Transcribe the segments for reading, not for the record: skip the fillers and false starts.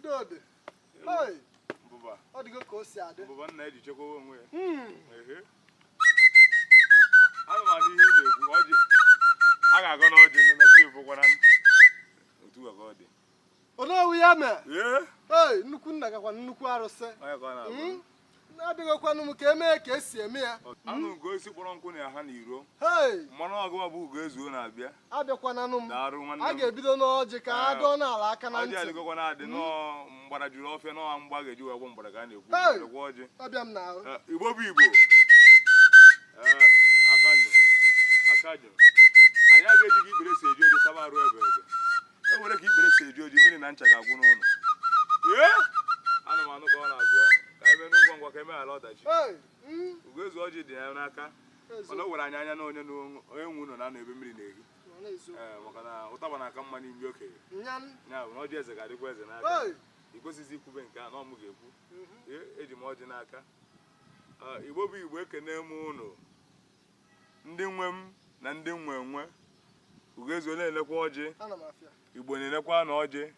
Udo dị. Hey, Mbụba. Ọ dịgo ka o si adị. Mbụba nna eji chekwawa onwe ya. Ehe. Ana m anụ ihe ị na-ekwu. Ọjị a ga-agọ n'ọjị nne na chi efokwana otu a ka ọ dị. Onowu ya mee. Ee. Hey, nnukwu nna gakwa nnukwu arụsị. Onye ka ọ na-agụ? Abịaghịkwanụ m ka emee ka esi eme ya. Anụ nke osisi kpọrọ nkụ na ha n'iro. Hey, Mmanụ ọgụ bụ Ugo Ezuo na-abịa. Abịakwananụ m. Daarụ nwanne A m. ga-ebido n'ọjị ka a dọọ n'ala aka na Ọjị ntị. adịgokwa na-adị nọọ mgbada juru ọfịa nọọ mgba ga-eji wee gwọ mgbada ka a na-ekwu. Hey! Ekwu ọjị. Abịa m n'ahụ. Igbo bụ Igbo. Aka nyụ aka nyụ anyị agaghị eji ka ikpere si eji oji saba arụ ebe ebe e nwere ka ikpere si eji oji mmiri na ncha ga-agwụ n'ụlọ. Ee, ana m anụ ka ọ na-abịa ka anyị menụ ngwa ngwa ka emeghara ọdachi. Hey, Ugoezu ọjị dị ya n'aka mana o were anyị anya na onye na onye nwe ụlọ na-anọ ebe mmiri na-ehi. Nọ na-ezo. Ee, maka na ụtaba na-aka mma n'imi okenye. Nyan. Ya bụ na ọjị eze ga-adịkwa eze n'aka. Hey. I kwesịghị ikwube nke a na ọ mụ ga-ekwu. Ee, eji m ọjị n'aka. Igbo bụ Igbo, ekene m ụnụ ndị nwe m na ndị nwe nwe. Ugoezu na-elekwa ọjị. Ana m afịa. Igbo na-elekwa na ọjị.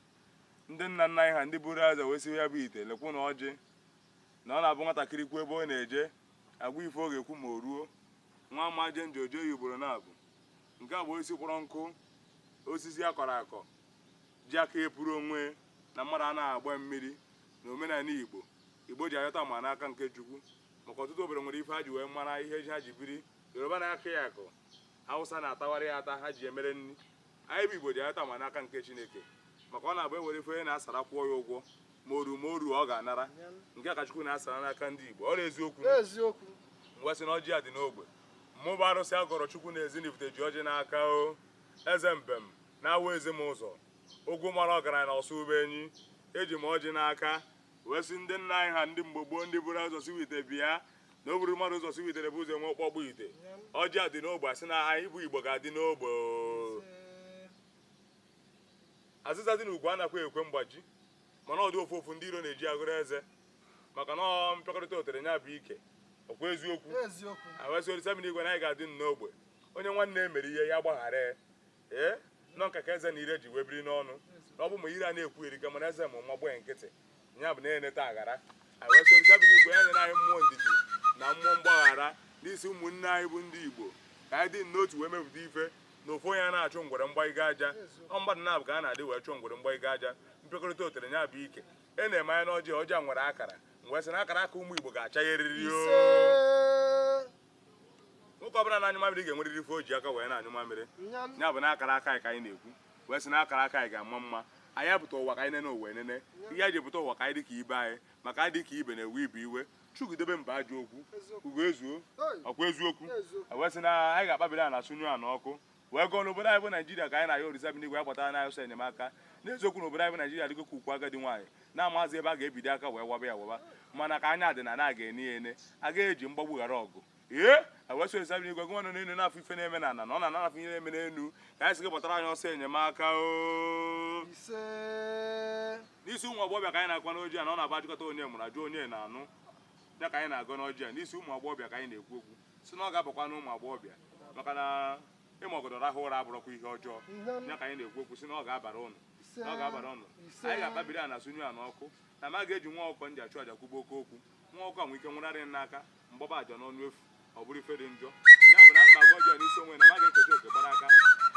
Ndị nna nna anyị ha ndị buru eze wee siwe ya bụ ite lekwa na ọjị na ọ na-abụ nwatakịrị kwuo ebe ọ na-eje agwa ife ọ ga-ekwu ma o ruo nwa ama je nje oje ya ugboro na-abụ. Nke a bụ osisi kpọrọ nkụ, osisi akọrọ akọ ji aka epuru onwe na mmadụ anaghị agba mmiri na omenala Igbo. Igbo ji ayọta ma n'aka nke Chukwu maka ọtụtụ obodo nwere ife ha ji wee mara ihe ji ha ji biri. Yoruba na-akụ ya akụ, Hausa na-atawara ya ata ha ji emere nri. Anyị bụ Igbo ji ayọta ma n'aka nke Chineke maka ọ na-abụ ewere ife onye na-asara kwụọ ya ụgwọ ma oru ma oru ọ ga-anara. Nke a ka Chukwu na-asara n'aka ndị Igbo. Ọ bụ eziokwu. Eziokwu. Ngwa sị na ọjị a dị n'ogbe mmụba arụsị agọrọ Chukwu na Ezinifite ji ọjị n'aka o eze mbem na-awa ezi m ụzọ ogwu mara ọgaranya na ọsọ ube enyi. Eji m ọjị n'aka wee sị ndị nna anyị ha ndị mgbe gboo ndị buru ụzọ si wite bịa na o buru mmadụ ụzọ si witere bụ ụzọ enwe ọkpọkpụ ite. Ọjị a dị n'ogbe asị na anyị bụ Igbo ga-adị n'ogbe o. Azịza dị n'ugwu anakwa ekwe mgbaji mana ọ dị ofu ofu ndị iro na-eji agụrụ eze maka na ọ mpịakọrịta otere nya bụ ike ọkwa eziokwu. Eziokwu. Awesị Olisa bi n'igwe na anyị ga-adị n'ogbe onye nwanne emere ihe ya gbaghara ya. Ee, nọ nka ka eze na ire ji wee biri n'ọnụ na ọ bụ ma ire a na-ekwu erika mana eze ma ụma gbee nkịtị ya bụ na-eneta aghara. Awesị Olisa bi n'igwe ya nyere anyị mmụọ ndidi na mmụọ mgbaghara n'isi ụmụnne anyị bụ ndị Igbo ka anyị dị n'otu wee mepụta ife na ofu onye a na-achụ ngwere mgbaiga aja. Ọ mmadụ na-abụ ka a na-adị wee chụọ ngwere mgbaiga aja. Mpịakọrịta otere ya bụ ike e na-eme anya n'ọjị. Ọjị a nwere akara wee sị na akara aka ụmụ Igbo ga-achagherịrị o. Ise. Nwoke ọbụla na-anyụ mamịrị ga-enwerịrị ife o ji aka wee na-anyụ mamịrị. Nyan. Ya bụ na akara aka anyị ka anyị na-ekwu wee sị na akara aka anyị ga-ama mma. Anyị apụta ụwa ka anyị nene ụwa enene ihe anyị ji pụta ụwa ka anyị dị ka ibe anyị maka anyị dị ka ibe na-ewe ibe iwe chụgidebe mba ajọ okwu. Eziokwu. Ugo ezuo. Hey. Ọkwa eziokwu. Eziokwu. Wee sị na anyị ga-akpabiri a na asụnyu a n'ọkụ wee gụọ n'obodo anyị bụ Naijiria ka anyị na-ayọ Olisa bi n'igwe ya gbatara na ọsọ enyemaka. N'eziokwu na obodo anyị bụ Naijiria adịgo ka ukwu agadi nwaanyị na-amazi ebe a ga-ebido aka wee waba ya waba mana ka anya dị na na ga-ene ya ene agaghị eji mgbagbu ghara ọgụ. Ee, ewesị Olisa bi n'igwe gụnwa nọ n'elu na-afụ ife na-eme n'ala na ọ na-ana afụ ihe na-eme n'elu ka anyị sị gị gbatara anyị ọsọ enyemaka o. Ise. N'isi ụmụ agbọghọbịa ka anyị na-akwa n'oji a na ọ na-aba ajụkọta onye mụrụ ajụ onye na-anụ ya ka anyị na-agọ n'ọjị a. N'isi ụmụ agbọghọbịa ka anyị na-ekwu okwu si na ọ ga-abakwa n'ụmụ agbọghọbịa maka na ịma ọgọdọ rahụ ụra abụrọkwa ihe ọjọọ. Nyan. Ya ka anyị na-ekwu okwu si na ọ ga-abara ụnụ. Ise. Na ọ ga-abara ụnụ. Ise. Anyị ga-akpabiri a na asụnyu a n'ọkụ na ma ga-eji nwa ọkụkọ ndị achụ aja kwugbo oke okwu nwa ọkụkọ a nwee ike nwụrarị m n'aka mgbaba aja n'ọnụ efu ọ bụrụ ife dị njọ. Ya bụ na ana m agụ ọjọọ n'isi onwe na ma ga-eketa oke gbara aka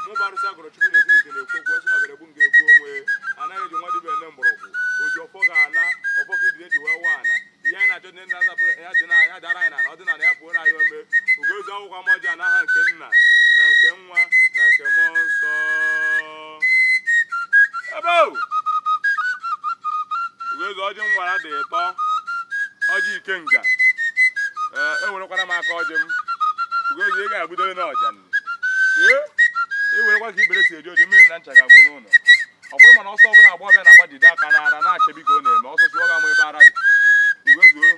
mụ bụ arụsị agọrọ Chukwu na Ezinifite na-ekwu okwu esi na ọbịara egbu m ga-egbu onwe anaghị eji nwa dibịa ene mgbọrọgwụ oji ọfọ ga-ana ọfọ ka idide ji wee waa ana ihe anyị na-achọ ndị na-azapụrụ ya dị na ya dara anyị n'ala ọdịnala ya pụoro anyị ome. Ugoezu akwụkwọ amaọjị a n'aha nke nna na nke nwa na nke mmụọ nsọ. Ebe o! Ugoezu ọjị nwara dị ịtọ ọjị ikenga. Ee, ewerekwara m aka ọjị m. Ugoezu ị ga-agbudebe n'ọja. Ee, ewerekwa ka ikpere si eji oji mmiri na ncha ga-agwụ n'ụlọ. Ọkwa ịma na ọsọ ọbụla agbọghọbịa na-agba jide aka n'ara na-achebi ka ọ na-eme ọsọ sụọ ga-ama ebe ara dị. Ugoezuo.